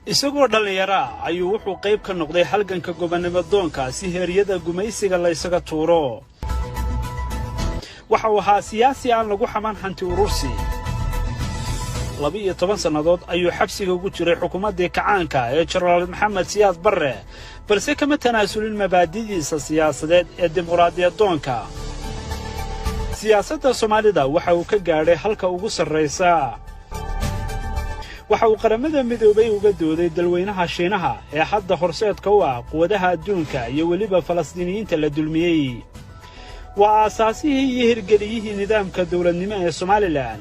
Isagoo dhallinyaro ah ayuu wuxuu qayb ka noqday halganka gobonnimo doonka si heeryada gumaysiga la ysaga tuuro. Waxa uu ahaa siyaasi aan lagu xaman hanti urursi. 12 sannadood ayuu xabsiga ugu jiray xukuumaddii kacaanka ee Jenaraal Maxamed Siyaad Barre, balse kama tanaasulin mabaadidiisa siyaasadeed ee dimuqraadiyadoonka. Siyaasadda Soomaalida waxa uu ka gaadhay halka ugu sarraysa. Waxa uu Qaramada Midoobay uga dooday dalweynaha Shiinaha ee hadda horseedka u ah quwadaha adduunka iyo weliba Falastiiniyiinta la dulmiyey. Waa aasaasihii iyo hirgeliyihii nidaamka dowladnimo ee Somalilan.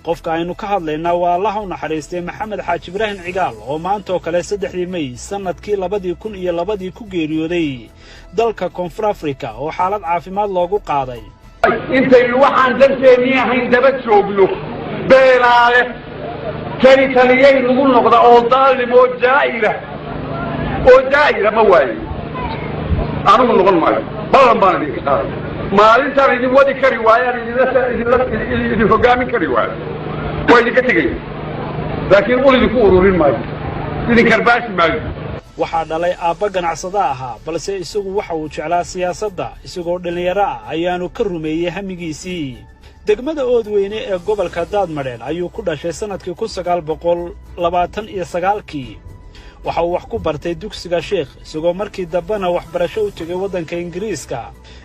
Qofka aynu ka hadlaynaa waa Allaha u naxariistay Maxamed Xaaji Ibraahim Cigaal, oo maantaoo kale 3-dii May sannadkii 2002-dii ku geeriyooday dalka Koonfur Afrika oo xaalad caafimaad loogu qaaday. Intaynu waxaan danteennii ahayn daba joogno, beenaale kani taliyay nagu noqda oo daalim oo jaa'ira oo jaa'ira ma waayo. Anigu noqon maayo, ballan baan idinka qaaday. Maalintaan idin wadi kari waayaan, idin hoggaamin kari waayo, waa idinka tegaya, laakiin ul idinku ururin maayo, idin karbaashi maayo. Waxaa dhalay aabba ganacsado ahaa, balse isagu waxa uu jeclaa siyaasadda. Isagoo dhallinyaro ah ayaanu ka rumeeyey hamigiisii. Degmada Oodweyne ee gobolka Daadmadheen ayuu ku dhashay sannadkii 1929-kii. Waxa uu wax ku bartay dugsiga Sheikh, isagoo markii dambena waxbarasho u tegay waddanka Ingiriiska.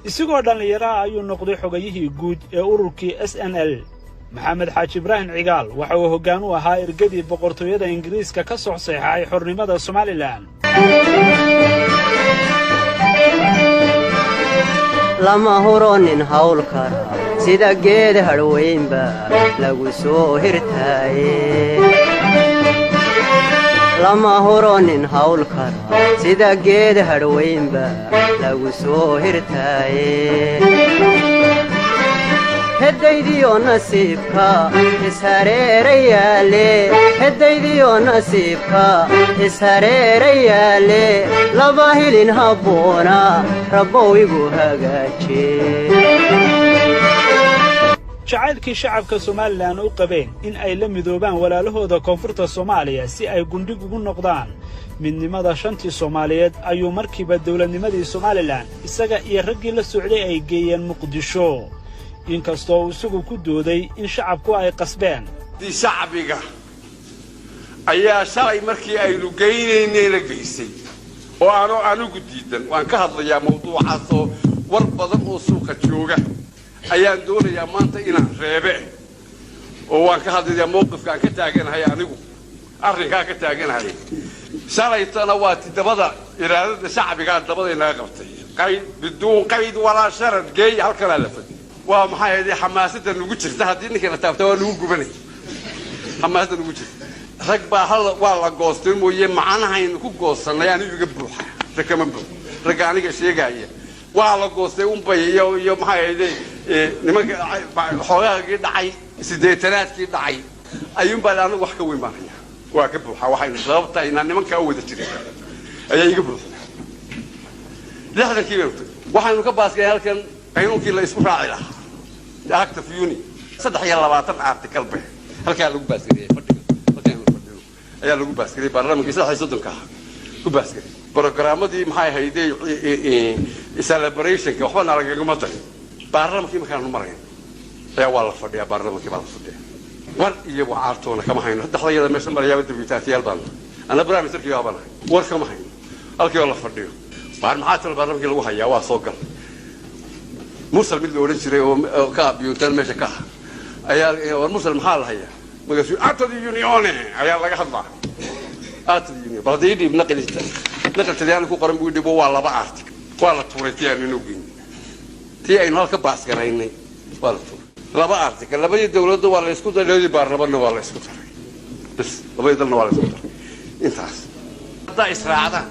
Isagoo dhallinyaro ah ayuu noqday xogayihii guud ee ururkii SNL. Maxamed Xaaji Ibraahim Cigaal waxa uu hoggaan u ahaa ergadii boqortooyada Ingiriiska ka soo saxeexay xornimada Somalilan. Lama huro nin hawl kara, sida geed hadhweynba lagu soo hirtaaye. Lama huro nin hawl kara, sida geed hadhweynba lagu soo hirtaaye. Heddaydiyo nasiibka ishareera yaale, heddaydiyo nasiibka ishareera yaale, laba hilin habboona Rabbow igu hagaaje. Jacaylkii shacabka Somalilan u qabeen in ay la midoobaan walaalahooda koonfurta Soomaaliya si ay gundhig ugu noqdaan midnimada shantii Soomaaliyeed ayuu markiiba dowladnimadii Somalilan isaga iyo raggii la socday ay geeyeen Muqdisho, inkastoo uu isagu ku dooday in shacabku ay qasbeen. Shacbiga ayaa shalay markii aynu geynaynayna geysay oo aanoo anigu diidan. Waan ka hadlayaa mawduucaasoo war badan oo suuqa jooga ayaan doonayaa maanta inaan reebe, oo waan ka hadlayaa mawqifkaan ka taaganahay, anigu arrinkaa ka taaganahay. Shalaytana waa ti dabada iraadada shacbigaa dabada inaga qabtay, qayd biduun qayd walaa sharad geey halkanaa la fadhiy. Waa maxay ahayd xamaasadda nugu jirta? Haddii ninkana taabta waa nugu gubanay. Xamaasadda nugu jirta rag baa hal waa la goostay mooye, macnahaynu ku goosanay anigu iga buuxa. Rag kama buux, ragga aniga sheegaya waa la goostay unbay iyo maxay ahayde nimanka xoogaagii dhacay, 80-aadkii dhacay ayuun baa. Anigu wax ka weyn baan hayaa, waa ka buuxa. Waxaynu sababta inaan nimankaa u wada jirin ayaa iga buuxa. 60-kii baynu tagay, waxaynu ka baaskay halkan qaynuunkii la isku raaci lahaa, Act of Union, 23 article bay halkaa lagu baasgariyey. Fadhiga halkaan fadhino ayaa lagu baasgariyey, baarlamaankii 33-ka ahaa ku baasgariyey. Programmadii maxay ahayde celebrationka waxba nalagagama darin. Baarlamankii markaanu marayn ayaa waa la fadhiyaa, baarlamankii baa la fadhiya, war iyo wacaartoona kama hayno. Saddexdayada meesha marayaaba debutaatiyaal baanu, anna prime ministerkii baa banahay, war kama hayno. Halkii oo la fadhiyo waar maxaa talo baarlamankii lagu hayaa? Waa soo gal Mursal mid la odhan jiray oo ka biyuutaan meesha ka ah ayaa, war Mursal, maxaa la hayaa? Markaasuu Act of Union ayaa laga hadlaa. Act of Union bal haddii dhiib naqli naqal Talyaani ku qoran buu dhibo, waa laba article. Waa la tuuray tii aanu inoo geynay, tii aynu halka baas garaynay waa la tuuray. Laba article, labadii dawladda waa la isku daray, labadii baarlamanna waa la isku daray, bas labadii dalna waa la isku daray. Intaas haddaa israacdaan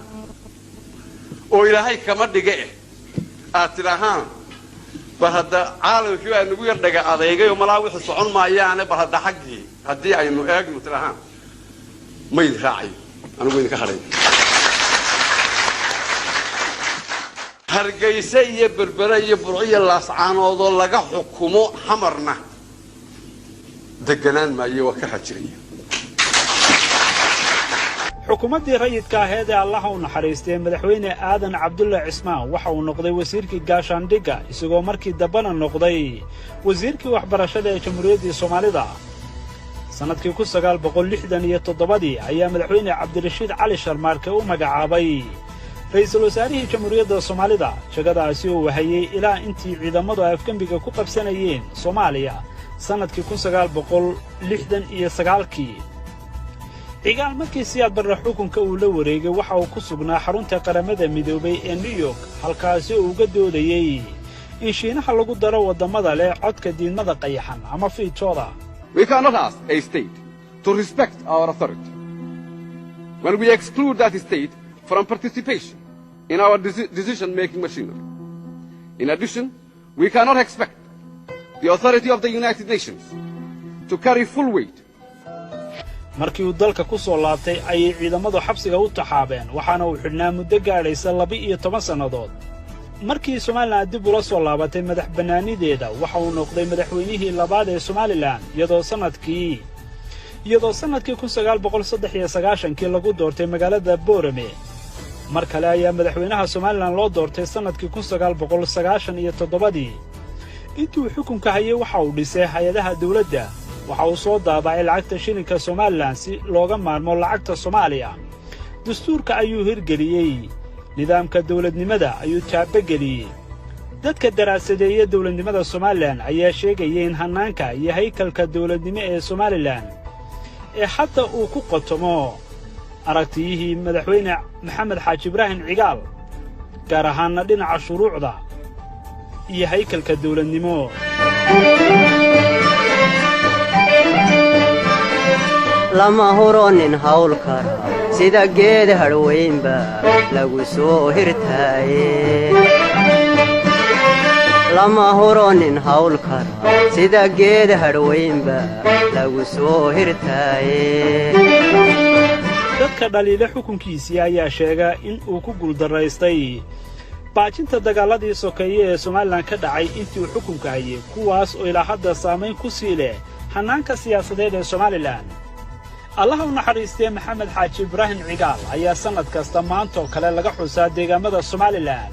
oo Ilaahay kama dhige eh aad tidaahaan, bal hadda caalamkii baa nagu yar dhaga adeegay oo malaa wixii socon maayaane, bal hadda xaggii haddii aynu eegno tidaahaan, ma idin raacayo anigu, idinka hadhay. Hargeysa iyo Berbere iyo Burco iyo Laascaanoodoo laga xukumo Xamarna deganaan maayo, waa ka hajiraya. Xukuumaddii rayidka aheed ee Allaha u naxariistay madaxweyne Aadan Cabdulle Cismaan waxa uu noqday wasiirkii gaashaandhigga, isagoo markii dambena noqday wasiirkii waxbarashada ee Jamhuuriyaddii Soomaalida. Sannadkii 1967-dii ayaa madaxweyne Cabdirashiid Cali Sharmaarke u magacaabay ra'iisul wasaarihii Jamhuuriyadda Soomaalida, jagadaasi uu wahayey ilaa intii ciidamadu ay afgembiga ku qabsanayeen Soomaaliya sannadkii 1969-kii. Cigaal markii Siyaad Barre xukunka uu la wareegay waxa uu ku sugnaa xarunta Qaramada Midoobay ee New York, halkaasi uu uga doodayey in Shiinaha lagu daro waddamada leh codka diidmada qayaxan ama fiitooda. We cannot ask a state to respect our authority when we exclude that state from participation in our decision-making machinery. In addition, we cannot expect the authority of the United Nations to carry full weight. Markii uu dalka ku soo laabtay ayay ciidamadu xabsiga u taxaabeen, waxaana uu xidhnaa muddo gaadhaysa 12 sannadood. Markii Somalilan dib ula soo laabatay madax bannaanideeda, waxa uu noqday madaxweynihii labaad ee Somalilan, iyadoo sannadkii 1993-kii lagu doortay magaalada Boorame. Mar kale ayaa madaxweynaha Somalilan loo doortay sannadkii 1997-dii. Intii uu xukunka hayay waxa uu dhisay hay-adaha dawladda, waxa uu soo daabacay lacagta shilinka Somalilan si looga maarmo lacagta Soomaaliya, dastuurka ayuu hirgeliyey, nidaamka dawladnimada ayuu taabageliyey. Dadka daraasadeeya dawladnimada Somalilan ayaa sheegaya in hannaanka iyo haykalka dawladnimo ee Somalilan ee hadda uu ku qotomo aragtiyihii madaxweyne Maxamed Xaaji Ibraahim Cigaal, gaar ahaanna dhinaca shuruucda iyo haykalka dawladnimo. Lama huro nin hawl kara sida geed hadhweynba lagu soo hirtaaye. Lama huro nin hawl kara sida geed hadhweynba lagu soo hirtaaye. Dadka dhaliila xukunkiisii ayaa sheega in uu ku guuldarraystay baajinta dagaalladii sokeeye ee Somalilan ka dhacay intii uu xukunka hayay, kuwaas oo ilaa hadda saamayn ku sii leh hannaanka siyaasadeed ee Somalilan. Allaha u naxariistee maxamed Xaaji Ibraahim Cigaal ayaa sannad kasta maantoo kale laga xusaa deegaamada Somalilan.